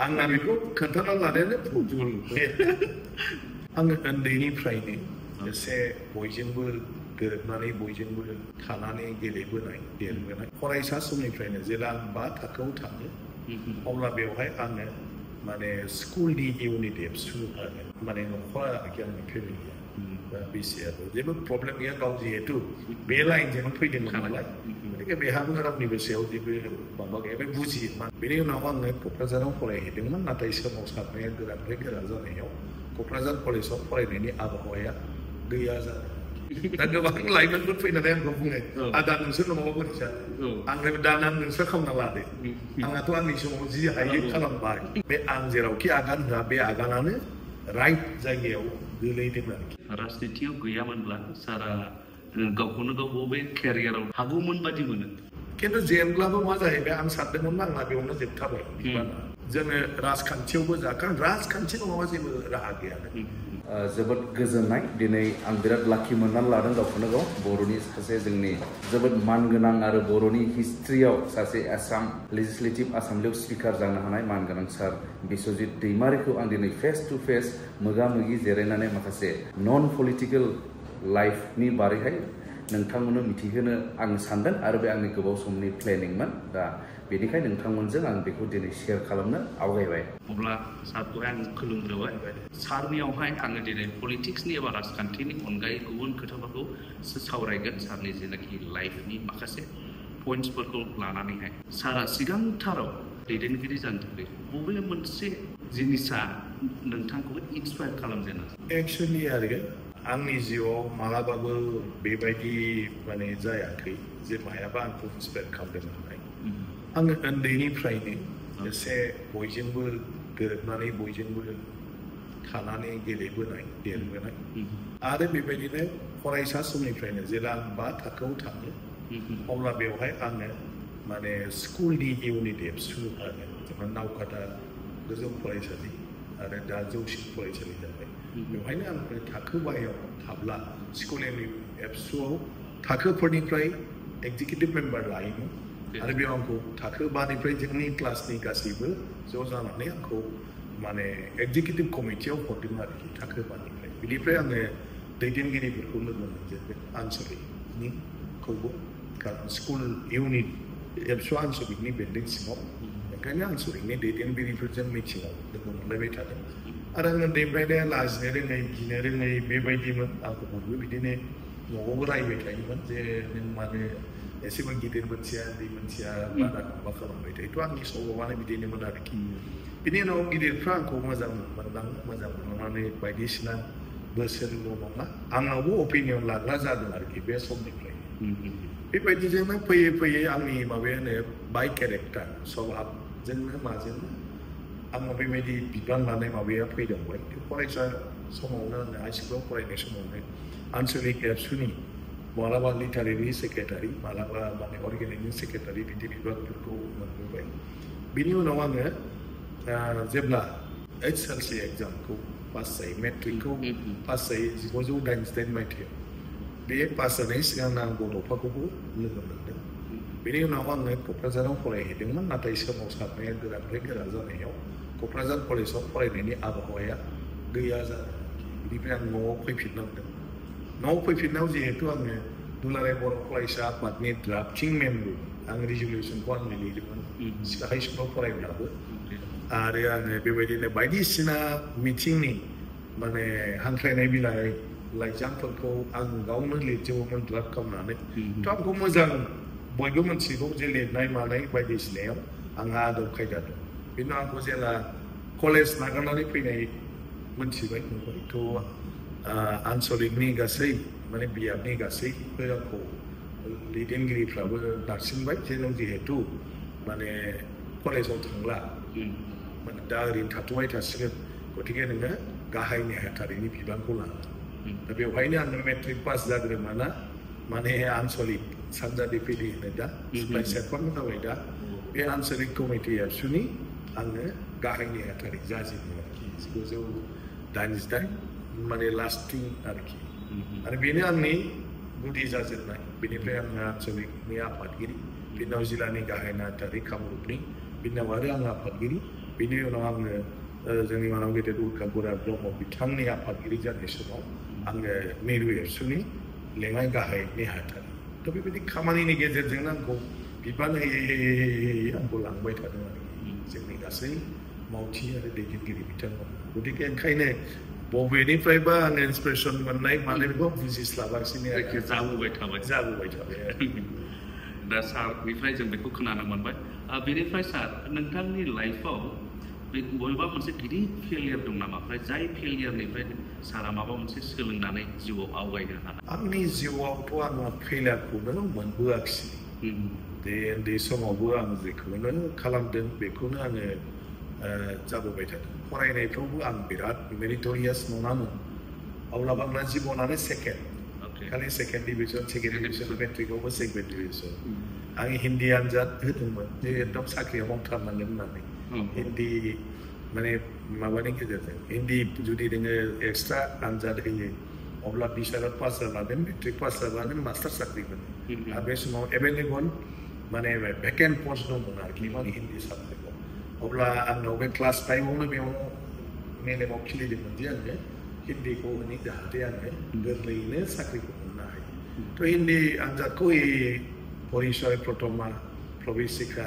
आंना बेखौ खोन्थाना लानायानो फुटबल आङो उन्दैनिफ्रायनो एसे बयजोंबो गोरोबनानै बयजोंबो थानानै गेलेबोनाय देरबोनाय फरायसा समनिफ्रायनो जेला आं 5 थाखोआव थाङो अब्ला बेवहाय आङो माने स्कुलनि इउनिट एबसु आरो माने न'खरा आरोखि आंनि फेमिलिया दा बिसियाबो जेबो प्रब्लेम गैया गाव जिहेतु बे लाइनजोंनो फैदोंमोन नालाय गतिके बेहाबो रावनिबो सायाव जेबो माबा गैया बे बुजियोमोन बेनि उनाव आङो क'क्राझाराव फरायहैदोंमोन नाथाय सोमावसारनाया गोरानिफ्राय गोरा जानायाव क'क्राझार कलेजाव फरायनायनि आबहावाया गैया जादों दा गोबां लाइमोनफोर फैनानै आंखौ बुङो आदा नोंसोर न'आव बोरै जादों आंनो दाना नोंसोर खालामना लादो आंहाथ' आंनि समाव जि हायो खालामबाय बे आं जेरावखि आगान होआ बे आगानानो राइट जायगायाव गोलैदों आरोखि राजनितियाव गैयामोनब्ला सारा गावखौनो गाव बबे केरियाराव हागौमोन बादि मोनो खिन्थु जेब्लाबो मा जाहैबाय आं सानदोंमोन आंना बेयावनो जोबथाबाय बिबाना जोङो राजखान्थियावबो जाखां राजखान्थि नङाबा जेबो राहा गैया जोबोद गोजोननाय दिनै आं बिराद लाखि मोननानै लादों गावखौनो गाव बर'नि सासे जोंनि जोबोद मानगोनां आरो बर'नि हिस्ट्रियाव सासे आसाम लेजिस्लेटिभ आसामलियाव स्पिकार जानो हानाय मानगोनां सार बिस्वजित दैमारिखौ आं दिनै फेस टु फेस मोगा मोगि जिरायनानै माखासे नन पलिटिकेल लाइफनि बारैहाय नोंथांमोननो मिथिहोनो आं सानदों आरो बे आंनि गोबाव समनि प्लेनिंमोन दा बेनिखायनो नोंथांमोनजों आं बेखौ दिनै शेयार खालामनो आवगायबाय अब्ला सारखौहाय आं खुलुमग्रोबाय सारनियावहाय आङो दिनै पलिटिक्सनि एबा राजखान्थिनि अनगायै गुबुन खोथाफोरखौ सावरायगोन सारनि जेनाखि लाइफनि माखासे पइन्ट्सफोरखौ लानानैहाय सारा सिगांथाराव दैदेनगिरि जानो थाखाय बबे मोनसे जिनिसा नोंथांखौ इन्सपायार खालामजेना एक्सुवेलि आरो आंनि जिउआव मालाबाबो बेबायदि माने जायाखै जे मायाबा आंखौ इन्सपायार खालामदों होननाय आङो उन्दैनिफ्रायनो एसे बयजोंबो गोरोबनानै बयजोंबो थानानै गेलेबोनाय देरबोनाय आरो बेबायदिनो फरायसा समनिफ्रायनो जेला आं 5 थाखोआव थाङो अब्ला बेवहाय आङो माने स्कुलनि इउनिट एबसु आरो जोंहा नावकाटा गोजौ फरायसालि आरो दा जौसिन फरायसालि जाबाय बेवहायनो आं थाखो बायाव थाब्ला स्कुलनि एबसुआव थाखोफोरनिफ्राय एक्जिकिउटिभ मेम्बार लायोमोन आरो बेयाव आंखौ थाखो 5निफ्राय जोंनि क्लासनि गासैबो ज' जानानै आंखौ माने एक्जिकिउटिभ कमिटियाव हरदों आरोखि थाखो 5निफ्राय बिनिफ्राय आङो दैदेनगिरिफोरखौ लोगो मोनजेनदों आनसलिकनिखौबो खारन स्कुल इउनिट एबसु आनसलिकनि बेन्दों सिङाव ओंखायनो आनसलिकनि दैदेनगिरिफोरजों मिटिङाव लोगो मोनलायबाय थादों आरो आं उन्दैनिफ्रायनो लाजिनो रोङै गिनो रोङै बेबायदिमोन आंखौ बयबो बिदिनो न'आवबो रायबाय थायोमोन जे नों मानो एसेबां गिदिर मोनसिया उन्दै मोनसिया बारा माबा खालामबाय थायोथ' आंनि सल'आनो बिदिनोमोन आरोखि बिनि उनाव गिदिरफ्रा आंखौ मोजां मोनलांनानै बायदिसिना बोसोनल' नङा आंनावबो अपिनियन लाग्रा जादों आरोखि बे समनिफ्राय बेबायदिजोंनो फैयै फैयै आंनि माबायानो बाय केरेक्टार स्वभाबजोंनो माजोंनो आंनाव बेबायदि बिबान लानाय माबाया फैदोंमोन फरायसा समावनो आङो हाइ स्कुलाव फरायनाय समावनो आनसलिक एबसुनि मालाबा लिटारेरि सेक्रेटारि मालाबा माने अर्गेनाइजिं सेक्रेटारि बिदि बिबानफोरखौ मोनबोबाय बिनि उनाव आङो जेब्ला HSLC एग्जामखौ पास जायो मेट्रिकखौ पास जायो 1988 मायथाइयाव बे पास जानायनि सिगां आं बड'फाखौबो लोगो मोनदों बेनि उनाव आङो क'क्राझाराव फरायहैदोंमोन नाथाय सोमावसारनाया गोरानिफ्राय गोरा जानायाव क'क्राझार कलेजाव फरायनायनि आबहावाया गैया जादों बिनिफ्राय आं न'आव फैफिननांदों न'आव फैफिननायाव जिहेतु आङो दुलाराय बर' फरायसा आफादनि ड्राफ्टिं मेमबर आं रिजलिउसनखौ आं लिरदोंमोन हाइ स्कुलाव फरायब्लाबो आरो आङो बेबायदिनो बायदिसिना मिथिंनि माने हांख्रायनाय बिलाइ लाइजामफोरखौ आं गावनो लिरजोबोमोन ड्राफ्ट खालामनानै थ' आंखौ मोजां बयबो मिथिगौ जे लिरनाय मानाय बायदिसिनायाव आंहा आदब खायदा दं बेनि उनाव आंखौ जेला कलेज नागारनानै फैनाय मोनथिबाय नुबाय थ' आनसलिकनि गासै माने बियाबनि गासैबो आंखौ दैदेनगिरिफ्राबो नारसिनबाय जे नों जिहेतु माने कलेजाव थांला माने दा ओरैनो थाथ'बाय थासिगोन गतिके नोङो गाहाय नेहाथारिनि बिबानखौ लानांगोन दा बेवहायनो आङो मेट्रिक पास जाग्रोमोना माने आनसलिक सानजा दिफेदि होनो दा सुप्लाइ सेरफां जाबाय दा बे आनसलिक कमिटि एबसुनि आङो गाहाय नेहाथारि जाजेनो आरोखि 1988 माने लास्टिं आरोखि आरो बेनो आंनि गुदि जाजेननाय बेनिफ्राय आङो आनसलिकनि आफादगिरि बिनि उनाव जिल्लानि गाहाय नेहाथारि कामरुपनि बिनि उनाव आरो आं आफादगिरि बिनि उनाव आङो जोंनि मानाव गेदेर उल्का गोरा ब्रह्म बिथांनि आफादगिरि जानाय समाव आङो मिरु एबसुनि लेङाइ गाहाय नेहाथारि थ' बेबायदि खामानिनि गेजेरजोंनो आंखौ बिबान होयै आंखौ लांबाय थादों आरोखि जोंनि गासै मावथि आरो दैदेनगिरि बिथांमोन गतिके ओंखायनो बबेनिफ्रायबा आङो इन्सपिरेसन मोननाय माने बेखौ बुजिस्लाबासिनो जाबोबाय थाबाय दा सारनिफ्राय जों बेखौ खोनानो मोनबाय बेनिफ्राय सार नोंथांनि लाइफआव बबेबा मोनसे गिदिर फेलियर दं नामा ओमफ्राय जाय फेलियरनिफ्राय सारा माबा मोनसे सोलोंनानै जिउआव आवगायनो हानाय आंनि जिउआवथ' आङो फेलियरखौनो मोनबोआखिसै बे उन्दै समावबो आं जेखौनो खालामदों बेखौनो आङो जाबोबाय थादों फरायनायफ्रावबो आं बिराद मेरिटरियास नङामोन अब्लाबो आंना जिबनानो सेकेन्ड खालि सेकेन्ड डिभिजन मेट्रिकआवबो सेकेन्ड डिभिजन आं हिन्दी आनजाद होदोंमोन जे एकदम साख्रियाव मावथारनांगोन होननानै हिन्दी माने माबानि गेजेरजों हिन्दी जुदि नोङो एक्सट्रा आनजाद होयो अब्ला बिसारात पास जानानै मेट्रिक पास जानानै मास्टार साख्रि मोनो आरो बे समाव एभेलेबल माने भेकेन्ट पस्ट दंमोन आरोखि माने हिन्दी साबजेक्टआव अब्ला आंनाव बे क्लास 5आवनो बेयावनो मेलेमाव खिलिदोंमोन जे आङो हिन्दीखौ होनो जाहाथे आङो गोरलैयैनो साख्रिखौ मोननो हायो थ' हिन्दी आनजादखौ परिचय प्रथमा प्रबेशिका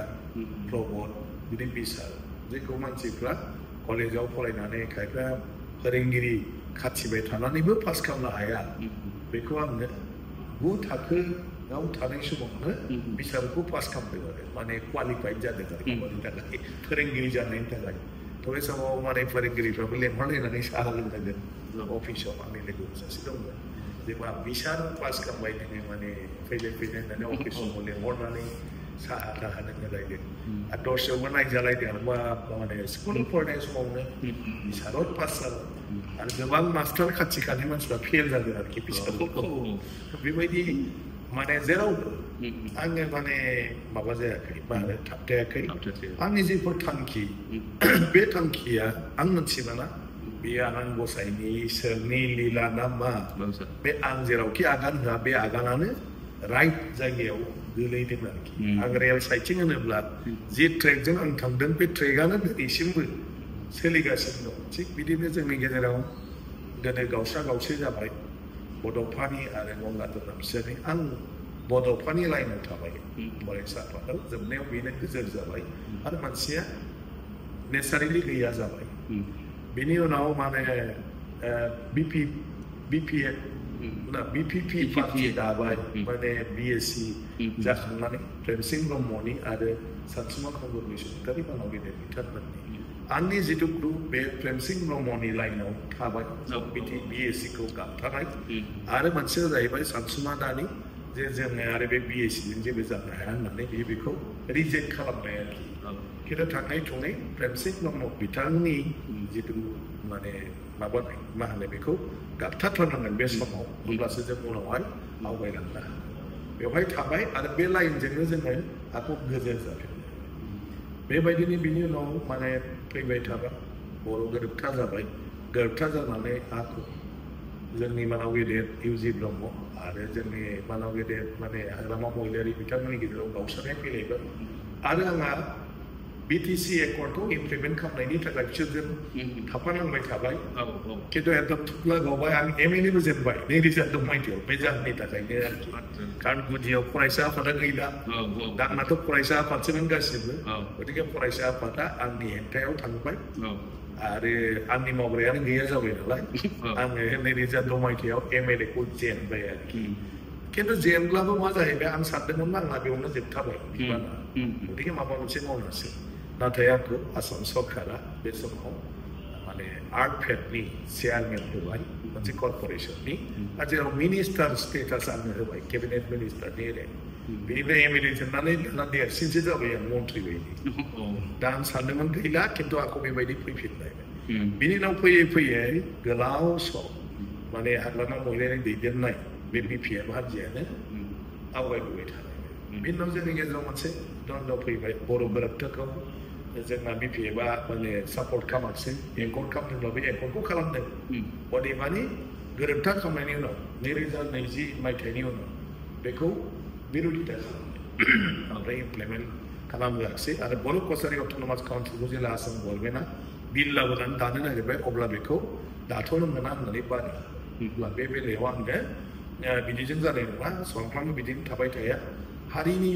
प्रबोध बिदि बिसार जेखौ मानसिफ्रा कलेजाव फरायनानै खायफा फोरोंगिरि खाथिबाय थानानैबो पास खालामनो हाया बेखौ आङो 9 थाखोआव थानाय समावनो बिसारखौ पास खालामदों आरो माने क्वालिफाइड जादों आरो बेनि थाखाय फोरोंगिरि जानायनि थाखाय थ' बे समाव माने फोरोंगिरिफ्राबो लेंहरलायनानै साहा लोंनांगोन अफिसाव आंनि लोगो सासे दंमोन जेब्ला बिसार पास खालामबाय नोङो माने फैदो होननानै अफिसाव लेंहरनानै साहा थाहा लोंलायदों आरो दसेयावबो नायजालायदों आरो माने स्कुल फरायनाय समावनो बिसाराव पास जाबाय आरो गोबां मास्टार खाथि खालानि मानसिफ्रा फेल जादों आरोखि बिसारखौ बेबायदि माने जेरावबो आङो माने माबा जायाखै मा होनो थाबथायाखै आंनि जेफोर थांखि बे थांखिया आं मोनथिबाना बेयो आनान गसाइनि इसोरनि लीला ना मा बे आं जेरावखि आगान होआ बे आगानानो राइट जायगायाव गोलैदों आरोखि आं रेल साइथिं होनोब्ला जे ट्रेकजों आं थांदों बे ट्रेकआनो दिनैसिमबो सोलिगासिनो दं थिग बिदिनो जोंनि गेजेराव गोदो गावस्रा गावस्रि जाबाय बड'फानि आरो गंगाधर नामसियानि आं बड'फानि लाइनाव थाबाय फरायसा आफादाव जोबनायाव बेनो गोजोर जाबाय आरो मानसिया नेचारेलि गैया जाबाय बेनि उनाव माने BPP पार्टी दाबाय माने BSc जाखांनानै प्रेमसिं ब्रह्मनि आरो सानसुमा खंगुरनि सुबुंतारि मानाव गेदेर बिथांमोननि आंनि जिथु ग्रुप बे प्रेमसिं ब्रह्मनि लाइनाव थाबाय बिदि BSc खौ गाबथानाय आरो मोनसेया जाहैबाय सानसुमा दानि जे जोङो आरो बे BSc जों जेबो जानो हाया होननानै बेखौ रिजेक्ट खालामनाय आरोखि खिन्थु थांनाय थुङै प्रेमसिं ब्रह्म बिथांनि जिथु माने माबानाय मा होनो बेखौ गाबथारनांगोन बे समाव अब्लासो जों उनावहाय आवगायलांनो हागोन बेवहाय थाबाय आरो बे लाइनजोंनो जोङो आखौ गोजोर जाबाय बेबायदिनो बिनि उनाव माने फैबाय थाबाय बर' गोरोबथा जाबाय गोरोबथा जानानै आखौ जोंनि मानाव गेदेर इउजि ब्रह्म आरो जोंनि मानाव गेदेर माने हाग्रामा महिलारि बिथांमोननि गेजेराव गावस्रानाय फैलायबाय आरो आंहा BTC एकर्डखौ इमप्लिमेन्ट खालामनायनि थाखाय बिसोरजों थाफानांबाय थाबाय खिन्थु एकदम थुब्ला गावबाय आं MLAबो जेनबाय 2010 मायथाइयाव बे जाहोननि थाखायनो आरोखि कारण गुदियाव फरायसा आफादा गैला दा आंनाथ' फरायसा आफादसोमोन गासिबो गतिके फरायसा आफादा आंनि हेंथायाव थांबाय आरो आंनि मावग्रायानो गैया जाबाय नालाय आङो 2010 मायथाइयाव MLAखौ जेनबाय आरोखि खिन्थु जेनब्लाबो मा जाहैबाय आं सानदोंमोन आंना बेयावनो जोबथाबाय बिबाना गतिके माबा मोनसे मावनोसै नाथाय आंखौ आसाम सरकारा बे समाव माने आर्टफेडनि चेयारमेन होबाय मोनसे कर्परेसननि आरो जेराव मिनिस्टार स्टेटास आंनो होबाय केबिनेट मिनिस्टारनि बेनिफ्राय MLA जोबनानै दाना देरसिनसो जाबाय आं मन्थ्रि बायदि दा आं सानदोंमोन गैला खिन्थु आंखौ बेबायदि फैफिनलायबाय बिनि उनाव फैयै फैयै गोलाव सम माने हाग्रामा महिलारि दैदेननाय बे BPM हान्जायानो आवगायबोबाय थानाय बिनि उनाव जोंनि गेजेराव मोनसे द्वन्द फैबाय बर' गोरोबथाखौ जोंना BPMआ माने सापर्ट खालामाखिसै एकर्ड खालामदोंब्लाबो एकर्डखौ खालामदों अदेबानि गोरोबथा खालामनायनि उनाव 2020 मायथाइनि उनाव बेखौ बिर'धिता खालामदों ओमफ्राय इमप्लिमेन्ट खालामगासै आरो बर' कसारि अट'नमास काउन्सिलखौ जेला आसाम गभर्नमेन्टआ बिल लाबोनानै दानो नागिरबाय अब्ला बेखौ दाथ'नो मोना होननानै बानो अब्ला बे बेलायाव आङो बिदिजों जानाय नङा सानफ्रामबो बिदिनो थाबाय थाया हारिनि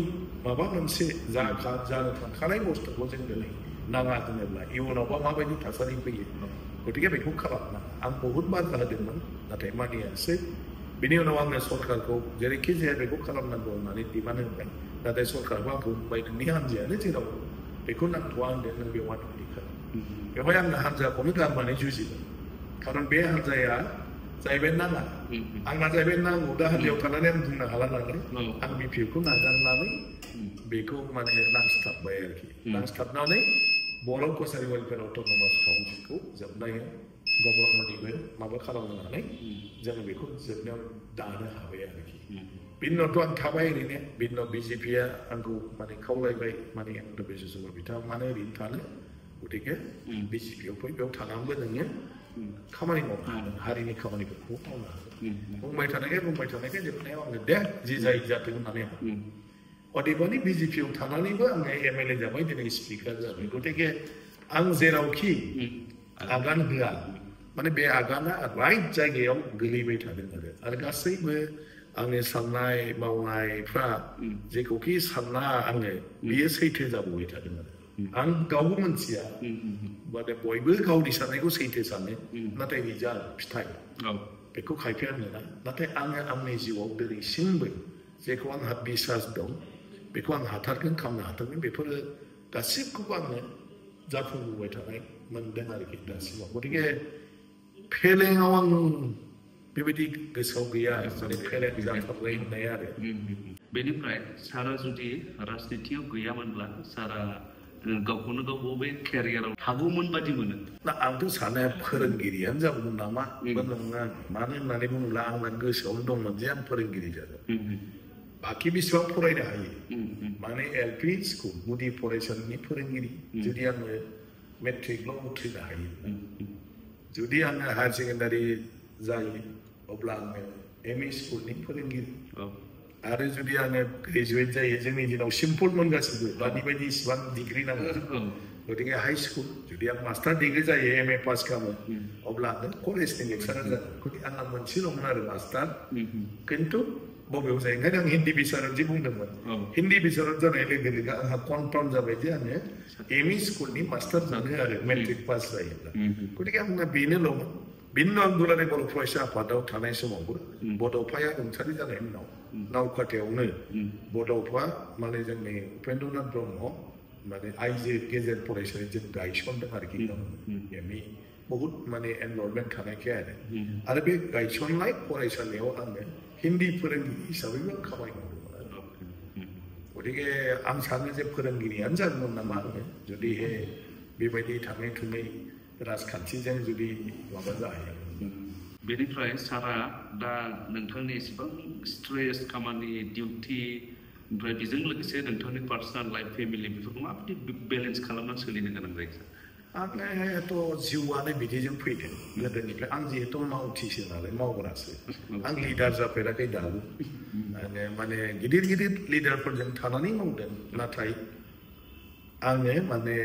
माबा मोनसे जानो थांखानाय बुस्थुखौ जों दिनै नाङा होनोब्ला इयुनावबा माबायदि थासारि फैयो गतिके बेखौ खालामना आं बहुद बाधा होदोंमोन नाथाय मानियासै बिनि उनाव आङो सरकारखौ जेरैखि जाया बेखौ खालामनांगौ होननानै डिमान्ड होबाय नाथाय सरकारखौ आंखौ बुंबाय नोंनि हान्जायानो जेराव बेखौ नांथ'आ होनदों नों बेवहाय नोंनिखौ बेवहाय आङो हान्जाखौनो गारनानै जुजिबाय खारन बे हान्जाया जाहैबाय नाङा आंना जाहैबाय नांगौ दा हान्जायाव थानानै आं बुंनो हाला नालाय आं बिपिएफखौ नागारनानै बेखौ माने नांस्थाबबाय आरोखि नांस्थाबनानै बर' कसारि वेलफेयार अट'नमास काउन्सिलखौ जोबनायाव गभर्नमेन्टनिबो माबा खालामनानै जोङो बेखौ जोबनायाव दानो हाबाय आरोखि बिनि उनावथ' आं थाबाय ओरैनो बिनि उनाव बिजेपिया आंखौ माने खावलायबाय माने हेमन्त बिश्व शर्मा बिथाङा मानो ओरैनो थानो गतिके बिजेपियाव फै बेयाव थानानैबो नोङो खामानि मावनो हागोन हारिनि खामानिफोरखौ मावनो हागोन बुंबाय थानायखाय जोबनायाव आङो दे जि जायो जाथों होननानै अदेबानि बिजेपियाव थानानैबो आङो एमएलए जाबाय दिनै स्पिकार जाबाय गतिके आं जेरावखि आगान होआ माने बे आगाना राइट जायगायाव गोलैबाय थादों आरो गासैबो आंनि साननाय मावनायफ्रा जेखौखि सानना आङो बियो सैथो जाबोबाय थादों आरो आं गावबो मोनथिया माने बयबो गावनि साननायखौ सैथो सानो नाथाय रिजाल्ट फिथाइ बेखौ खायफाया मोना नाथाय आङो आंनि जिउआव दिनैसिमबो जेखौ आंहा बिसास दं बेखौ आं हाथारगोन खालामनो हाथारगोन बेफोरो गासिबखौबो आङो जाफुंबोबाय थानाय मोनदों आरोखि दासिमाव गतिके फेलेङाव आं बेबायदि गोसोआव गैया माने फेलें जाथारनाय होननाय आरो बेनिफ्राय सारा जुदि राजनितियाव गैयामोनब्ला सारा गावखौनो गाव बबे केरियाराव हागौमोन बादि मोनो ना आंथ' सानो फोरोंगिरियानो जागौमोन नामा नङा मानो होननानै बुङोब्ला आंना गोसोआवनो दंमोन जे आं फोरोंगिरि जागोन बाखि बेसेबां फरायनो हायो माने एलपि स्कुल गुदि फरायसालिनि फोरोंगिरि जुदि आङो मेट्रिकल' उथ्रिनो हायो जुदि आङो हायार सेकेन्डारि जायो अब्ला आङो एमइ स्कुलनि फोरोंगिरि आरो जुदि आङो ग्रेजुवेट जायो जोंनि दिनाव सिम्पलमोन गासिबो दानि बायदि इसिबां डिग्रि नांगौ गतिके हाई स्कुल जुदि आं मास्टार डिग्रि जायो एमए पास खालामो अब्ला आङो कलेजनि लेक्सारार जागोन गतिके आंहा मोनसेल'मोन आरो मास्टार खिन्थु बबेयाव जायो ओंखायनो आं हिन्दी बिसारत जे बुंदोंमोन हिन्दी बिसारत जानाय लोगो लोगो आंहा कनफार्म जाबाय जे आङो एमइ स्कुलनि मास्टार जानो आरो मेट्रिक पास जायोब्ला गतिके आंना बेनोल'मोन बिनि उनाव आं दुलाराय बर' फरायसा आफादाव थानाय समावबो बड'फाया रुंसारि जानायनि उनाव नावकाटायावनो बड'फा माने जोंनि उपेन्द्रनाथ ब्रह्म माने आइजो गेजेर फरायसालि जों गायसनदों आरोखि एमइ बहुद माने एनरलमेन्ट थानायखाय आरो बे गायसननाय फरायसालियाव आङो हिन्दी फोरोंगिरि हिसाबैबो खामानि मावदोंमोन आरो गतिके आं सानो जे फोरोंगिरियानो जागौमोन नामा आङो जुदि बेबायदि थाङै थुङै राजखान्थिजों जुदि माबा जाहैयो बेनिफ्राय सारा दा नोंथांनि एसेबां स्ट्रेस खामानि डिउटि ओमफ्राय बेजों लोगोसे नोंथांनि पार्सनेल लाइफ फेमिलि बेफोरखौ माबायदि बेलेन्स खालामनानै सोलिनो गोनां जायो आंनाथ' जिउआनो बिदिजों फैदों गोदोनिफ्राय आं जिहेथु मावथिसो नालाय मावग्रासो आं लिडार जाफेराखै दाबो आङो माने गिदिर गिदिर लिडारफोरजों थानानै मावदों नाथाय आङो माने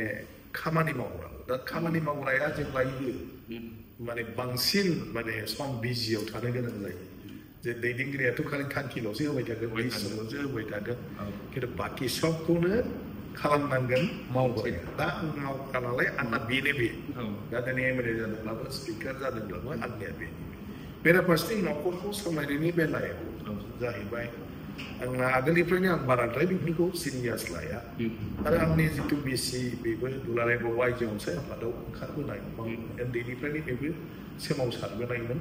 खामानि मावग्रा दा खामानि मावग्राया जेब्लायबो माने बांसिन माने सम बिजियाव थानो गोनां जायो जे दैदेनगिरियाथ' खालि थांखिल'सो होबाय थागोन बैसोल'सो होबाय थागोन खिन्थु बाखि सबखौनो खालामनांगोन मावग्राया दा आं मावग्रा नालाय आंना बेनो बे दा दिनै एमएलए जादोंब्लाबो स्पिकार जादोंब्लाबो आंनिया बेराफारसेथिं न'खरखौ सामलायनायनि बेलायाव जाहैबाय आंना आगोलनिफ्रायनो आं बाराद्राय बेफोरखौ सिरियास लाया आरो आंनि जिथु बिसि बेबो दुलाराय बर' आइजो अनसाय आफादाव ओंखारबोनाय उन्दैनिफ्रायनो बेबो सोमावसारबोनायमोन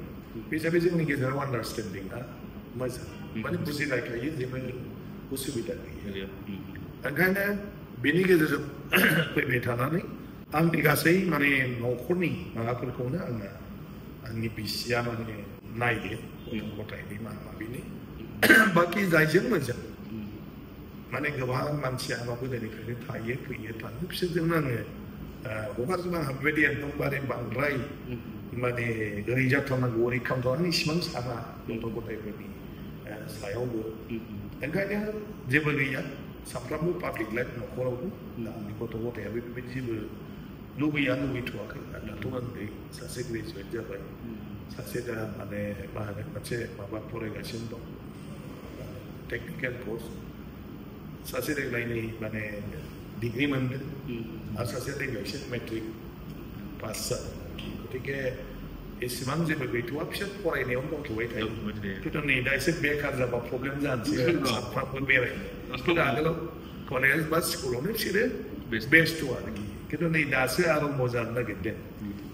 बे हिसाबै जोंनि गेजेराव आन्डारस्टेन्डिंआ मोजां माने बुजिलायखायो जेबो उसुबिदा गैया ओंखायनो बेनि गेजेरजों फैबाय थानानै आंनि गासै माने न'खरनि माबाफोरखौनो आङो आंनि बिसिया माने नायो गथ' गथायनि माबिनि बाखि जायजों मोजां माने गोबां मानसिया आंनाव गोदोनिफ्रायनो थायो फैयो थाङो बिसोरजोंनो आङो हगारजोबनो आंहा बेबायदि एकदमबारे बांद्राय माने ओरै जाथारनांगौ ओरै खालामथारनांगौ आं इसिबां साना गथ' गथायफोरनि सायावबो ओंखायनो जेबो गैया सामफ्रामबो पाब्लिक लाइफ न'खरावबो दा आंनि गथ' गथाया बेबायदि जेबो लुबैथ'वाखै दाथ' उन्दै सासे ग्रेजुवेट जाबाय सासे दा माने मा होनो मोनसे माबा फरायगासिनो दं टेक्निकेल कर्स सासे देग्लायनि माने डिग्री मोनदों आरो सासे देग्लायसो मेट्रिक पास जादों गतिके एसेबां जेबो गैथ'वा बिसोर फरायनायावनो दंथ'बाय थायो खिन्थु नै दा एसे बेखार जाबा प्रब्लेम जानोसै सानफ्रामबो बेरायनो आगोलाव कलेज बा स्कुलावनो बिसोरो बेस्थ' आरोखि खिन्थु नै दासो आरम्भ जानो नागिरदों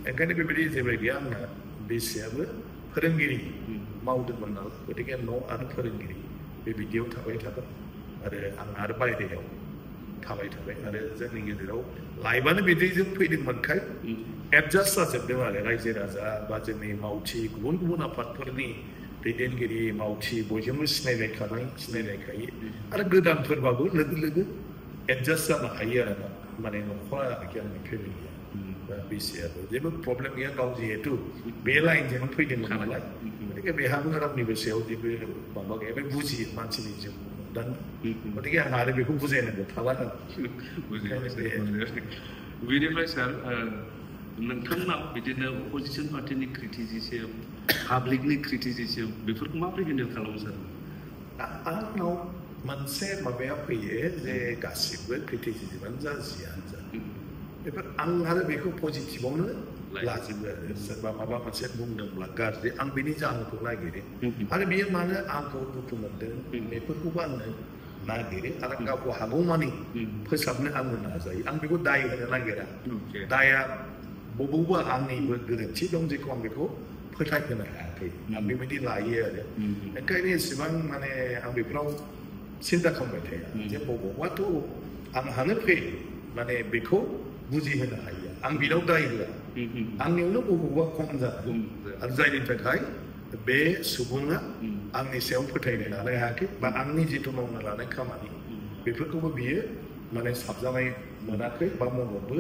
ओंखायनो बेबायदि जेबो गैया आंना बिसियाबो फोरोंगिरि मावदोंमोन नालाय गतिके न' आरो फोरोंगिरि बेबायदियाव थाबाय थागोन आरो आं आरो बायहेरायाव थाबाय आरो जोंनि गेजेराव लाइफआनो बिदिजों फैदोंमोनखाय एडजास्ट जाजोबदों आरो रायजो राजा बा जोंनि मावथि गुबुन गुबुन आफादफोरनि दैदेनगिरि मावथि बयजोंबो सिनायलायखायो आरो गोदानफोरबाबो लोगो एडजास्ट जानो हायो आरो माने न'खरा आरोखि आंनि फेमिलिया बा बिसियाबो जेबो प्रब्लेम गैया गाव जिहेतु बे लाइनजोंनो फैदोंमोन नालाय गतिके बेहाबो रावनिबो सायाव जेबो माबा गैया बे बुजियो मानसिनि जिउ दा गतिके आं आरो बेखौ बुजायनांगौ थाला बेनिफ्राय सार नोंथांनाव बिदिनो अपोजिसन पार्टिनि क्रिटिसिजम पाब्लिकनि क्रिटिसिजम बेफोरखौ माबोरै हेन्डेल खालामो सार आंनाव मोनसे माबाया फैयो जे गासिबो क्रिटिसिजमानो जा जियानो जा बेफोर आं आरो बेखौ पजिटिभावनो लाजोबो आरो सोरबा माबा मोनसे बुंदोंब्ला गाज्रि आं बेनि जाहोनखौ नागिरो आरो बेयो मानो आंखौ दुखु मोनदों बेफोरखौबो आङो नागिरो आरो गावखौ हागौमानि फोसाबनो आङो नाजायो आं बेखौ दाय होनो नागिरा दाया बबेबा आंनिबो गोरोन्थि दं जेखौ आं बेखौ फोथायहोनो हायाखै आं बेबायदि लायो आरो ओंखायनो एसेबां माने आं बेफोराव सिन्था खालामबाय थाया जे बबावबाथ' आंहानो फैयो माने बेखौ बुजिहोनो हायो आं बेनाव दाय होआ आंनियावनो बबावबा खम जादों आरो जायनि थाखाय बे सुबुङा आंनि सायाव फोथायनो लानो हायाखै बा आंनि जिथु मावनो लानाय खामानि बेफोरखौबो बियो माने साबजानाय मोनाखै बा मददबो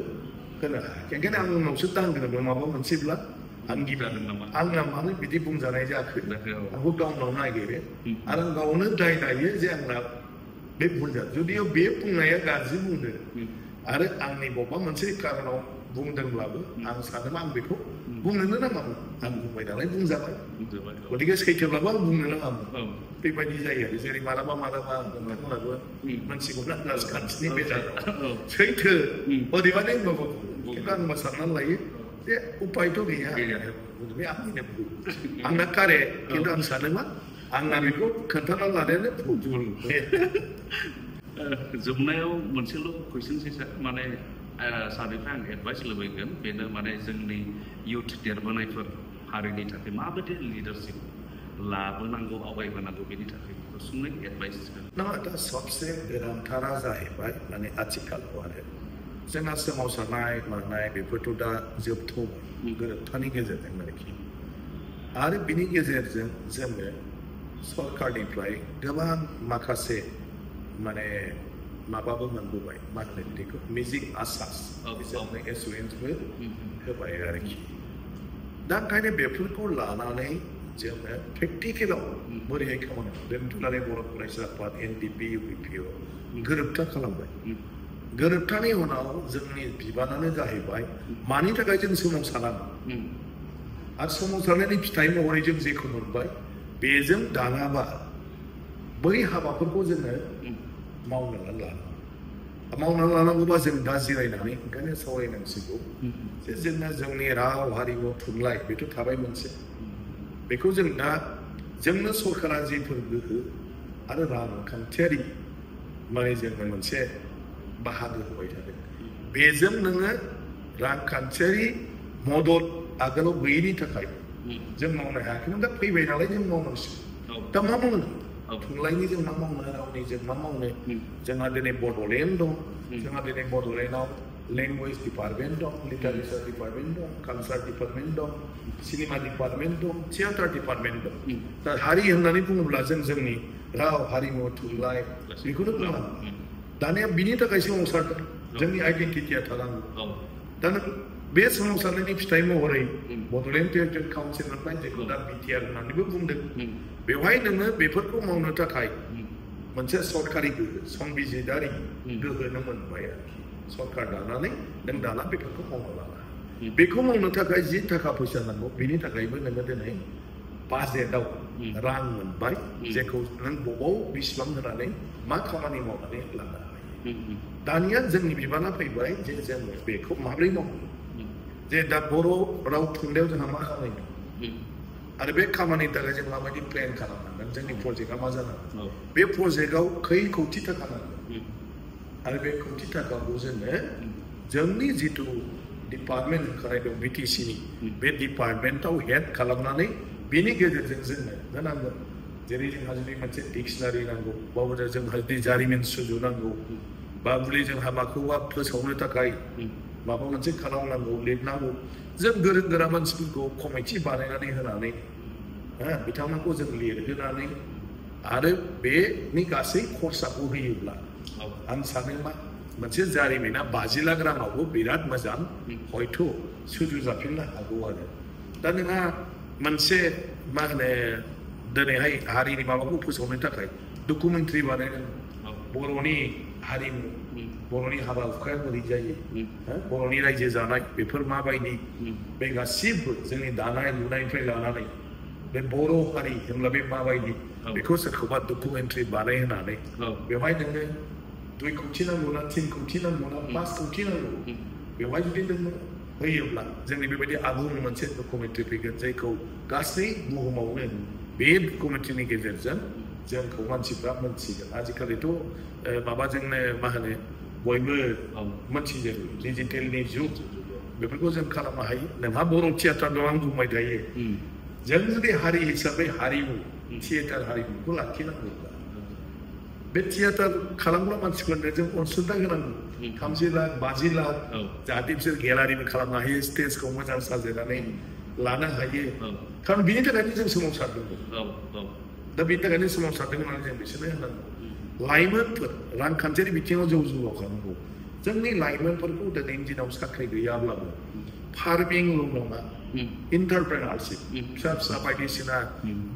होनो हायाखै ओंखायनो आं उनावसो दांग्रोमो माबा मोनसेब्ला आंना मानो बिदि बुंजानाय जायाखै आंखौ गावनाव नागिरो आरो गावनो दाय नायो जे आंना बे भुल जादों जुदियाव बे बुंनाया गाज्रि बुंदों आरो आंनि बबेबा मोनसे कारनाव बुंदोंब्लाबो आं सानो आं बेखौ बुंनोनो नाङामोन आं बुंबाय नालाय बुंजाबाय गतिके सैथोब्लाबो आं बुंनो नाङामोन बेबायदि जायो आरो जेरै मालाबा नोंथांमोनाबो मोनसिगौ ना राजखान्थिनि बेलायाव सैथो अदेबानि होनबाबो खिन्थु आं साननानै लायो जे उपायथ' गैया बे आंनिनो भुल आंना कारेक्ट खिन्थु आं सानो मा आंना बेखौ खोन्थाना लानायानो भुल जोबनायाव मोनसेल' कुइसनसै सार माने सारनिफ्राय आं एडभाइस लुबैगोन बेनो माने जोंनि इउथ देरबोनायफोर हारिनि थाखाय माबायदि लिडारशिप लाबोनांगौ आवगायबोनांगौ बेनि थाखाय गुसुङै एडभाइस नङा दा सबसे गोनांथारा जाहैबाय माने आथिखालाव आरो जोंहा सोमावसारनाय मानाय बेफोरथ' दा जोबथ'बाय गोरोबथानि गेजेरजों आरोखि आरो बिनि गेजेरजों जोङो सरकारनिफ्राय गोबां माखासे माने माबाबो मोनबोबाय मा होनो बेखौ मिजिं आसास बिसोरनो एसुरेन्सबो होबाय आरोखि दा ओंखायनो बेफोरखौ लानानै जोङो प्रेक्टिकेलाव बोरैहाय खामानि दोनथुमनानै बर' फरायसा आफाद एनडिपि इउपिपिअ गोरोबथा खालामबाय गोरोबथानि उनाव जोंनि बिबानानो जाहैबाय मानि थाखाय जों सोमावसारनांगौ आरो सोमावसारनायनि फिथाइ महरै जों जेखौ मोनबाय बेजों दानाबा बै हाबाफोरखौ जोङो मावना लानांगौबा जों दा जिरायनानै ओंखायनो सावरायनांसिगौ जे जोंना जोंनि राव हारिमु थुनलाइ बेथ' थाबाय मोनसे बेखौ जों दा जोंनो सरकारा जेफोर गोहो आरो रांखान्थियारि माने जोंनो मोनसे बाहागो होबाय थादों बेजों नोङो रांखान्थियारि मदद आगोलाव गैयैनि थाखाय जों मावनो हायाखैमोन दा फैबाय नालाय जों मावनांसिगौ दा मा मावनो थुनलाइनि जों मा मावनो रावनि जों मा मावनो जोंहा दिनै बड'लेण्ड दं जोंहा दिनै बड'लेण्डआव लेंगुवेज डिपार्टमेन्ट दं लिटारेचार डिपार्टमेन्ट दं कालचार डिपार्टमेन्ट दं सिनेमा डिपार्टमेन्ट दं थियेटार डिपार्टमेन्ट दं दा हारि होननानै बुङोब्ला जों जोंनि राव हारिमु थुनलाइ बेखौनो बुङा दानिया बिनि थाखाय सोमावसारदों जोंनि आइडेन्टिटिया थानांगौ दा बे सोमावसारनायनि फिथाइ महरै बड'लेण्ड टेरिटरि काउन्सिल मोनबाय जेखौ दा बिटिआर होननानैबो बुंदों बेवहाय नोङो बेफोरखौ मावनो थाखाय मोनसे सरकारि गोहो संबिजिदारि गोहो नों मोनबाय आरोखि सरकार दानानै नों दाना बेफोरखौ मावनो लाना बेखौ मावनो थाखाय जि थाखा फैसा नांगौ बेनि थाखायबो नोङो दिनै बाजेटआव रां मोनबाय जेखौ नों बबाव बेसेबां होनानै मा खामानि मावनानै लानो हायो दानिया जोंनि बिबाना फैबाय जे जों बेखौ माब्रै मावो जे दा बर' राव थुनलाइयाव जोंहा मा खामानि दं आरो बे खामानिनि थाखाय जों माबायदि प्लेन खालामनांगोन जोंनि प्रजेक्टआ मा जानांगोन बे प्रजेक्टआव खै कौटि थाखा नांगोन आरो बे कौटि थाखाखौ जोङो जोंनि जिथु डिपार्टमेन्ट ओंखारनाय दं बिटिसिनि बे डिपार्टमेन्टआव हेड खालामनानै बेनि गेजेरजों जोङो होनांगोन जेरै जोंहा जुदि मोनसे डिक्सनारि नांगौ बा जोंहा जुदि जारिमिन सुजुनांगौ बा जुदि जोंहा माखौबा फोसावनो थाखाय माबा मोनसे खालामनांगौ लिरनांगौ जों गोरों गोरा मानसिफोरखौ कमिटि बानायनानै होनानै बिथांमोनखौ जों लिरहोनानै आरो बेनि गासै खरसाखौ होयोब्ला आं सानो मा मोनसे जारिमिना 50 लाख राङावबो बिराद मोजां हयथ' सुजुजाफिननो हागौ आरो दा नोंहा मोनसे मा होनो दिनैहाय हारिनि माबाखौ फोसावनो थाखाय डकुमेन्टारि बानायनांगौ बर'नि हारिमु बर'नि हाबा हुखाया बोरै जायो बर'नि रायजो जानाय बेफोर माबायदि बे गासिबो जोंनि दानाय लुनायनिफ्राय लानानै बे बर' हारि होनब्ला बे माबायदि बेखौ सोरखौबा डकुमेन्टारि बानायहोनानै बेवहाय नोङो 2 कौटि नांगौ ना 3 कौटि नांगौ ना 5 कौटि नांगौ बेवहाय जुदि नोङो होयोब्ला जोंनि बेबायदि आबुं मोनसे डकुमेन्टारि फैगोन जायखौ गासै बुहुमावनो बे डकुमेन्टारिनि गेजेरजों जोंखौ मानसिफ्रा मोनथिगोन आजिखालिथ' माबाजोंनो मा होनो बयबो मोनथिजोबो डिजिटेलनि जुग बेफोरखौ जों खालामनो हायो नोंहा बर' थियाटार दं आं बुंबाय थायो जों जुदि हारि हिसाबै हारिमु थियेटार हारिमुखौ लाखिनांगौब्ला बे थियेटार खालामग्रा मानसिफोरनो जों अनसुंथाइ होनांगौ 30 लाख 50 लाख जाहाथे बिसोर गेलारिबो खालामनो हायो स्टेजखौ मोजां साजायनानै लानो हायो खारन बिनि थाखायनो जों सोमावसारदोंमोन दा बिनि थाखायनो सोमावसारदों होननानै जों बिसोरनो होनांगौ लाइमोनफोर रांखान्थियारि बिथिङाव जौगाखांनांगौ जोंनि लाइमोनफोरखौ दिनैनि दिनाव साख्रि गैयाब्लाबो फार्मिंल' नङा इन्टारप्रेनारशिप फिसा फिसा बायदिसिना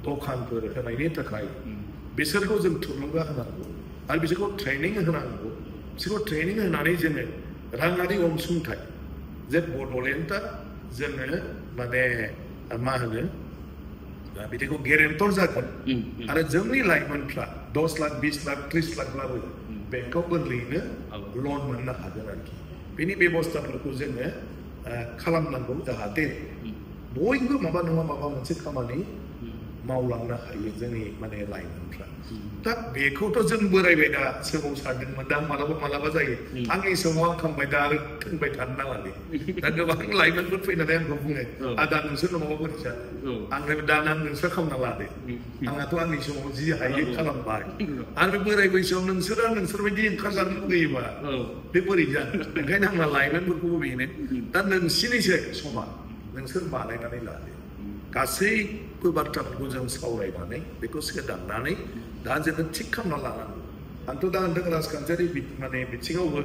दखानफोर होनायनि थाखाय बिसोरखौ जों थुलुंगा होनांगौ आरो बिसोरखौ ट्रेनिं होनांगौ बिसोरखौ ट्रेनिं होनानै जोङो राङारि अनसुंथाइ जे बड'लेण्डआ जोङो माने मा होनो बिदिखौ गेरेन्टर जागोन आरो जोंनि लाइमोनफ्रा 10 लाख 20 लाख 30 लाखब्लाबो बेंकआव गोरलैयैनो लन मोननो हागोन आरोखि बेनि बेबस्थाफोरखौ जोङो खालामनांगौ जाहाथे बयबो माबा नङा माबा मोनसे खामानि मावलांनो हायो जोंनि माने लाइमोनफ्रा दा बेखौथ' जों बोरायबाय दा सोमावसारदोंमोन दा मालाबा जायो आंनि समाव आं खांबाय दा आरो थोनबाय थानो नाङालै दा गोबां लाइमोनफोर फैनानै आंखौ बुङो आदा नोंसोर न'आव बोरै जानो आंनो दा नोंसोर खालामना लादो आंहाथ' आंनि समाव जि हायो खालामबाय आरो बोराय बैसोआव नोंसोरबायदि ओंखारजानो लुगैयोबा बे बोरै जानो ओंखायनो आंना लाइमोनफोरखौबो बेनो दा नोंसिनिसो समा नोंसोर बानायनानै लादो गासैबो बाथ्राफोरखौ जों सावरायनानै बेखौ सोदांनानै दा जोङो थिग खालामना लानांगौ आंथ' दा होनदों राजखान्थियारि माने बिथिङावबो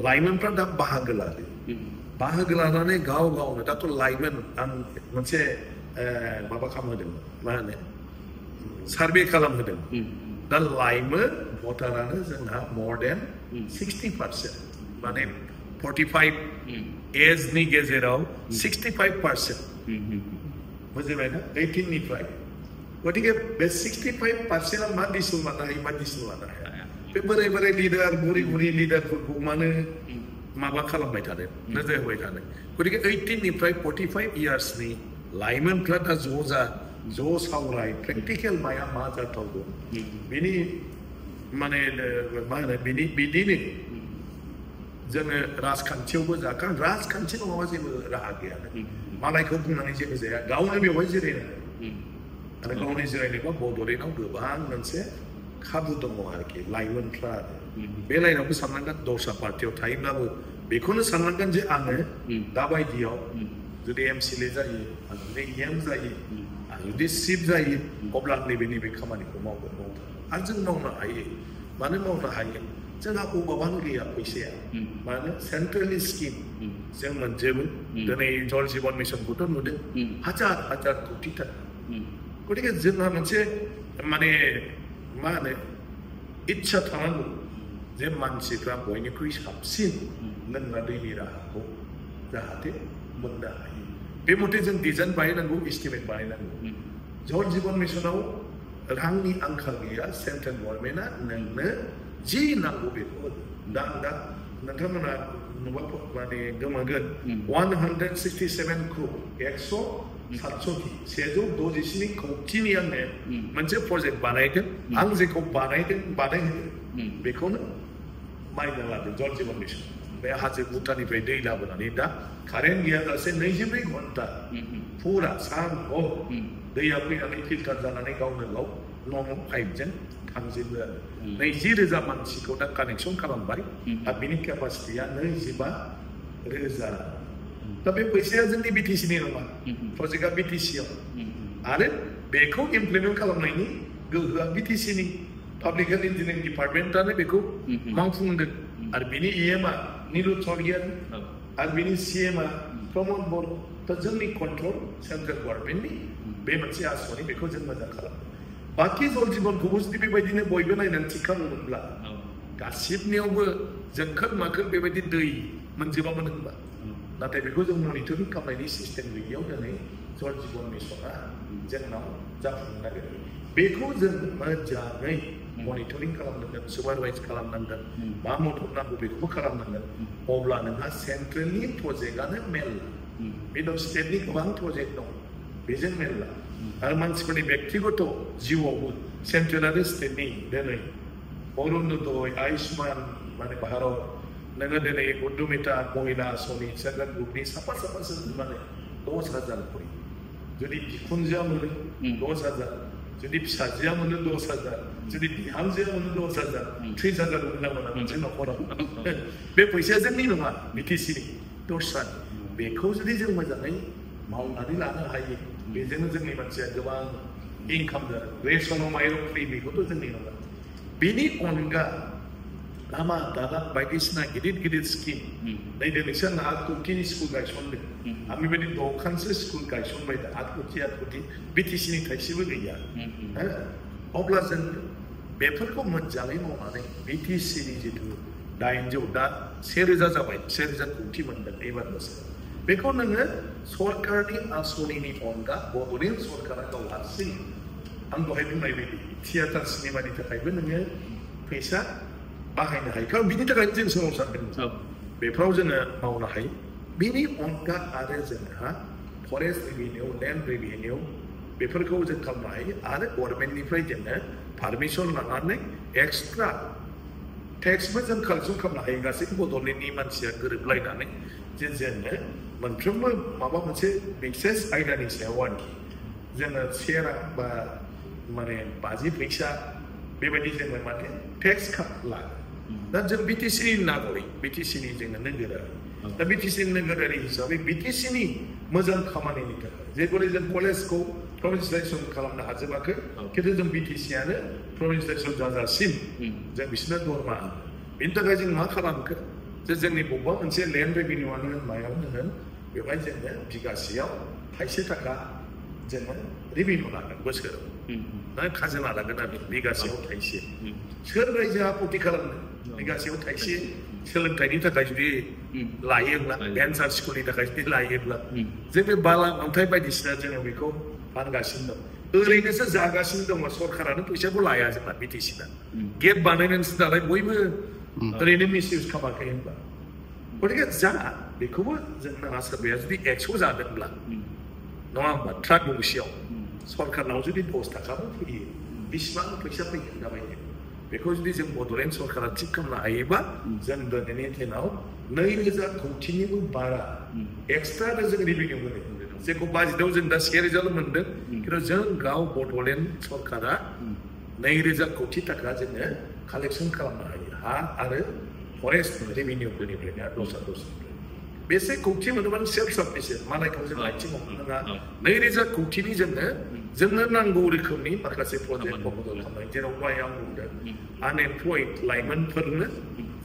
लाइमोनफ्रा दा बाहागो लानानै गाव गावनो दाथ' लाइमोन आं मोनसे माबा खालामहोदों मा होनो सार्भे खालामहोदों दा लाइमोन भटारानो जोंहा more than 60% माने 45 एजनि गेजेराव 65% बुजिबाय ना 18 निफ्राय गतिके बे 65%आ मा डिसिसन लानो हायो मा डिसिसन लानो हाया बे बोराय लिडार बुरि लिडारफोरखौ मानो माबा खालामबाय थादों नोजोर होबाय थादों गतिके 18 निफ्राय 45 इयार्सनि लाइमोनफ्रा दा ज' सावराय प्रेक्टिकेल माया मा जाथावगौ बेनि माने मा होनो बिदिनो जोङो राजखान्थियावबो जागोन राजखान्थि नङाबा जेबो राहा गैया मालायखौ बुंनानै जेबो जाया गावनो बेवहाय जिरायनानै आरो गावनि जिरायनोबा बड'लेण्डआव गोबां मोनसे खाबु दङ आरोखि लाइमोनफ्रा बे लाइनावबो साननांगोन दस्रा पार्टियाव थायोब्लाबो बेखौनो साननांगोन जे आङो दाबायदियाव जुदि एमसिएलए जायो आं जुदि एम जायो आं जुदि चिफ जायो अब्ला नैबे खामानिखौ मावगोन आरो जों मावनो हायो मानो मावनो हायो जोंहा अभाबानो गैया फैसाया मानो सेन्ट्रेलनि स्किम जों मोनजोबो दिनै जल जीवन मिशनखौथ' नुदों हाजार कोटि थाखा गतिके जोंहा मोनसे माने मा होनो इच्छा थानांगौ जे मानसिफ्रा बयनिख्रुइ साबसिन लोंग्रा दैनि राहाखौ जाहाथे मोननो हायो बे मथे जों डिजाइन बानायनांगौ एस्टिमेट बानायनांगौ जल जीवन मिशनाव रांनि आंखाल गैया सेन्ट्रेल गभर्नमेन्टआ नोंनो जि नांगौ बेखौ दा नोंथांमोना नुबा माने गोमागोन 167 crore 167 कोटिनि आंनो मोनसे प्रजेक्ट बानायदों आं जेखौ बानायहोदों बेखौनो माइना लादों जल जीवन मिशन बे हाजो भुटाननिफ्राय दै लाबोनानै दा कारेन्ट गैयाजासे 24 घन्टा फुरा सान हर दैया फैनानै फिल्टार जानानै गावनो गाव न'आव पाइपजों थांजोबो आरो 20,000 मानसिखौ दा कानेक्सन खालामबाय आरो बिनि केपासिटिया 25,000 दा बे फैसाया जोंनि बिटिसिनि नङा प्रजेक्टआ बिटिसिआव आरो बेखौ इमप्लिमेन्ट खालामनायनि गोहोआ बिटिसिनि पाब्लिक हेल्थ इन्जिनियारिं डिपार्टमेन्टआनो बेखौ मावफुंदों आरो बिनि इएमआ नीलु चौधरी आरो बिनि सिएमआ प्रमद बर' दा जोंनि कन्ट्रल सेन्ट्रेल गभर्नमेन्टनि बे मोनसे आसनि बेखौ जों मोजां खालामो बाखि जल जीवनखौबो जुदि बेबायदिनो बयबो नायनानै थिग खालामोमोनब्ला गासिबनियावबो जोंखोर माखोर बेबायदि दै मोनजोबामोन होनबा नाथाय बेखौ जों मनिटरिं खालामनायनि सिस्टेम गैयैयाव दिनै जल जीवन मिशना जोंनाव जाफुंनो नागिरो बेखौ जों मोजाङै मनिटरिं खालामनांगोन सुपारभाइज खालामनांगोन मा मदद नांगौ बेखौबो खालामनांगोन अब्ला नोंहा सेन्ट्रेलनि प्रजेक्टआनो मेरला बेनाव स्टेटनि गोबां प्रजेक्ट दं बेजों मेरला आरो मानसिफोरनि व्यक्तिगत जिउआवबो सेन्ट्रेल आरो स्टेटनि दिनै अरुणोदय आयुष्मान माने भारत नोङो दिनै उद्यमिता महिला आसनि सेन्ट्रेल ग्रुपनि साफा माने 10,000 कोटी जुदि बिखुनजोआ मोनो 10,000 जुदि फिसाजोआ मोनो 10,000 जुदि बिहामजोआ मोनो 10,000 30,000 मोनना मोना मोनसे न'खराव बे फैसाया जोंनि नङा बिटिसिनि दस्रानि बेखौ जुदि जों मोजाङै मावनानै लानो हायो बेजोंनो जोंनि मानसिया गोबां इनकाम जादों रेशनाव माइरं फ्रि बेखौथ' जोंनि नङा बेनि अनगा लामा दालां बायदिसिना गिदिर स्किम नै दिनैसो आंना 8 कोटिनि स्कुल गायसनदों आं बेबायदि 6खानसो स्कुल गायसनबाय दा 8 कोटि बिटिसिनि थाइसेबो गैया अब्ला जों बेफोरखौ मोजाङै मावनानै बिटिसिनि जिथु 900 दा 1,000 जाबाय 1,000 कोटि मोनदों एबार बोसोराव बेखौ नोङो सरकारनि आसनिनि अनगा बड'लेण्ड सरकारा गाव हारसिं आं दहाय बुंनाय बायदि थियेटार सिनेमानि थाखायबो नोङो फैसा बाहायनो हायो खारन बिनि थाखायनो जों सोमावसारदों बेफोराव जोङो मावनो हायो बिनि अनगा आरो जोंहा फरेस्ट रेभिनिउ लेन्ड रेभिनिउ बेफोरखौ जों खालामनो हायो आरो गभर्नमेन्टनिफ्राय जोङो पारमिसन लानानै एक्सट्रा टेक्सबो जों कालेक्सन खालामनो हायो गासैबो बड'लेण्डनि मानसिया गोरोबलायनानै जे जोङो मोनफ्रोमबो माबा मोनसे बिसेस आयदानि सायाव आरोखि जोङो सेरा बा माने 50 फैसा बेबायदि जोङो माने टेक्स लागोन दा जों बिटिसिनि नागरिक बिटिसिनि जोङो नोगोरारि दा बिटिसिनि नोगोरारि हिसाबै बिटिसिनि मोजां खामानिनि थाखाय जेरै जों कलेजखौ प्रभिन्सियेलाइजेसन खालामनो हाजोबाखै खिन्थु जों बिटिसिआनो प्रभिन्सियेलाइजेसन जाजासिम जों बिसोरनो दरमा बेनि थाखाय जों मा खालामखो जे जोंनि बबेबा मोनसे लेन्ड रेभिनिउआनो होन मायावनो होन बेवहाय जोङो बिगासेयाव थाइसे थाखा जोङो रेभिनिउ लागोन बोसोराव खाजोना लागोन आरो बिगासेयाव थाइसे सोर रायजोआ आपत्ति खालामनो बिगासेयाव थाइसे सोलोंथाइनि थाखाय जुदि लायोब्ला भेन्सार स्कुलनि थाखाय जुदि लायोब्ला जों बे बाला अन्थाइ बायदिसिना जोङो बेखौ फानगासिनो दं ओरैनोसो जागासिनो दङ सरकारानो फैसाखौ लाया जोंना बिटिसिना गेट बानायनानैसो दालाय बयबो ओरैनो मिसइउज खालामाखै होनबा गथिखे जा बेखौबो जों नाङा सोरबाया जुदि 100 जादोंब्ला नङा होमबा ट्राक गंसेयाव सरकारनाव जुदि 10 थाखाबो फैयो बेसेबां फैसा फैगोन दाबायदि बेखौ जुदि जों बड'लेण्ड सरकारा थिग खालामनो हायोबा जों दिनैनि दिनाव 2,000 कोटिनिबो बारा एक्सट्रा जों रेभिनिउ मोनो जेखौ बाजेटआव जों दा 1,000 मोनदों खिन्थु जों गाव बड'लेण्ड सरकारा 2,000 कोटि थाखा जोङो कालेक्सन खालामनो हायो हा आरो फरेस्ट रेभिनिउफोरनिफ्रायनो दस्रा बेसे कोटि मोनोबानो सेल्फ साफिसियेन्ट मालायखौ जों आथिङाव नङा 2,000 कोटिनि जोंनो नांगौ रोखोमनि माखासे प्रजेक्ट प्रप'जाल खालामनाय जेराव दहाय आं बुंदों आनएमप्लयड लाइमोनफोरनो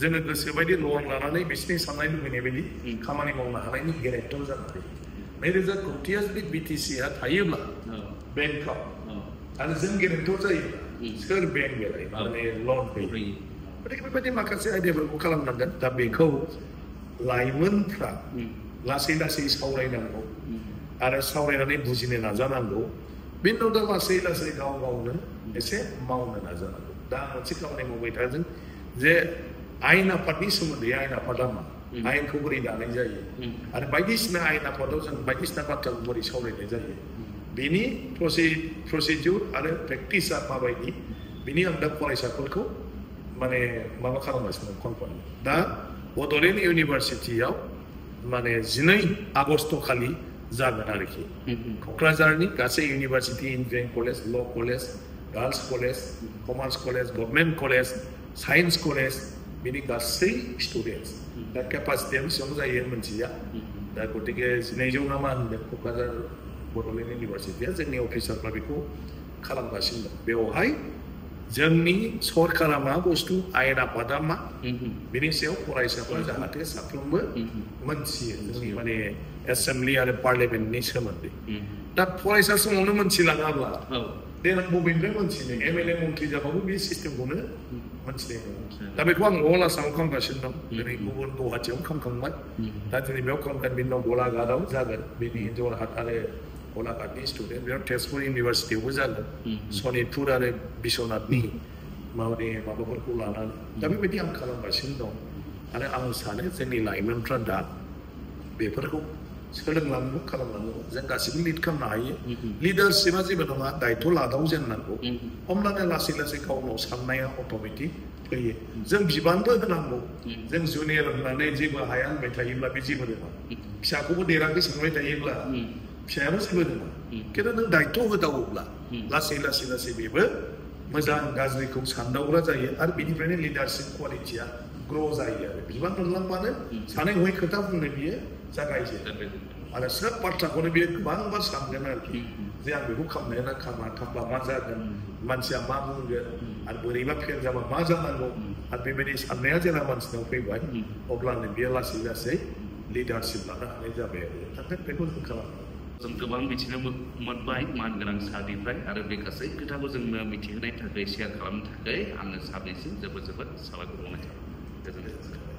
जोङो गोसोबायदि लन लानानै बिसोरनि साननाय लुबैनाय बायदि खामानि मावनो हानायनि गेरेन्टर जानो हायो 2,000 कोटिया जुदि बिटिसिआ थायोब्ला बेंकआव आरो जों गेरेन्टर जायोब्ला सोर बेंक बेलाय माने लन होयो बेबायदि माखासे आयदाफोरखौ खालामनांगोन दा बेखौ लाइमोनफ्रा लासै लासै सावरायनांगौ आरो सावरायनानै बुजिनो नाजानांगौ बेनि उनाव दा लासै लासै गाव गावनो एसे मावनो नाजानांगौ दा मोनसे खामानि मावबाय थादों जे आयेन आफादनि सोमोन्दै आयेन आफादा मा आयेनखौ बोरै दानाय जायो आरो बायदिसिना आयेन आफादाव जों बायदिसिना बाथ्राखौ बोरै सावरायनाय जायो बिनि प्रसिडिउर आरो प्रेक्टिसा माबायदि बिनि आं दा फरायसाफोरखौ माने माबा खालामगासिनो कनफार्म दा बड'लेण्ड इउनिभारसिटियाव माने 12 आगस्ट खालि जागोन आरोखि क'क्राझारनि गासै इउनिभारसिटि इन्जिनियारिं कलेज ल' college girls college commerce college government college science college बिनि गासै स्टुडेन्टस दा केपासिटिया बेसेबां जायो मोनथिया दा गतिके 1200 ना मा होनदों क'क्राझार बड'लेण्ड इउनिभारसिटिया जोंनि अफिसारफ्रा बेखौ खालामगासिनो दं बेवहाय जोंनि सरकारा मा बुस्थु आयेन आफादा मा बिनि सायाव फरायसाफ्रा जाहाथे साफ्रोमबो मोनथियो जोंनि माने एसेम्बलि आरो पार्लियामेन्टनि सोमोन्दै दा फरायसा समावनो मोनथिलाङाब्ला देनां बबेनिफ्राय मोनथिनो एमएलए मन्थ्रि जाबाबो बे सिस्टेमखौनो मोनथिनाय नङा दा बेखौ आं अल आसामाव खालामगासिनो दं दिनै गुबुन गुवाहाटियाव खालामखांबाय दा दिनै बेयाव खालामगोन बिनि उनाव गलाघाटआव जागोन बिनि जरहाट आरो गलाघाटनि स्टुडेन्ट बेयाव तेजपुर इउनिभारसिटियावबो जागोन सनितपुर आरो बिश्वनाथनि माबाफोरखौ लानानै दा बेबायदि आं खालामगासिनो दं आरो आं सानो जोंनि लाइमोनफ्रा दा बेफोरखौ सोलोंलांनो खालामनांगौ जों गासिबो लिड खालामनो हायो लिडारशिपआ जेबो नङा दायथ' लादावजेननांगौ होमब्लानो लासै लासै गावनाव साननाया अट'मेटिक फैयो जों बिबानबो होनांगौ जों जुनियर होननानै जेबो हाया होनबाय थायोब्ला बे जेबो नङा फिसाखौबो देराखै सानबाय थायोब्ला फिसायाबो जेबो नङा खिन्थु नों दायथ' होदावोब्ला लासै लासै लासै बेबो मोजां गाज्रिखौ सानदावग्रा जायो आरो बिनिफ्रायनो लिडारशिप क्वालिटिया ग्र' जायो आरो बिबान मोनलांबानो सानै हय खोथा बुंनो बियो जागायजेनो आरो सोब बाथ्राखौनो बियो गोबां बार सानगोन आरोखि जे आं बेखौ खालामनाया ना खालामा थाब्ला मा जागोन मानसिया मा बुंगोन आरो बोरैबा फेल जाबा मा जानांगौ आरो बेबायदि साननाया जेला मानसिनाव फैबाय अब्लानो बियो लासै लासै लिडारशिप लानो हानाय जाबाय आरो नाथाय बेखौ जों खालामो जों गोबां मिथिनो मोनबाय मानगोनां सारनिफ्राय आरो बे गासै खोथाखौ जोंनो मिथिहोनायनि थाखाय शेयार खालामनो थाखाय आङो सारनिसिम जोबोद साबायखर बावनाय थाबाय गोजोनथों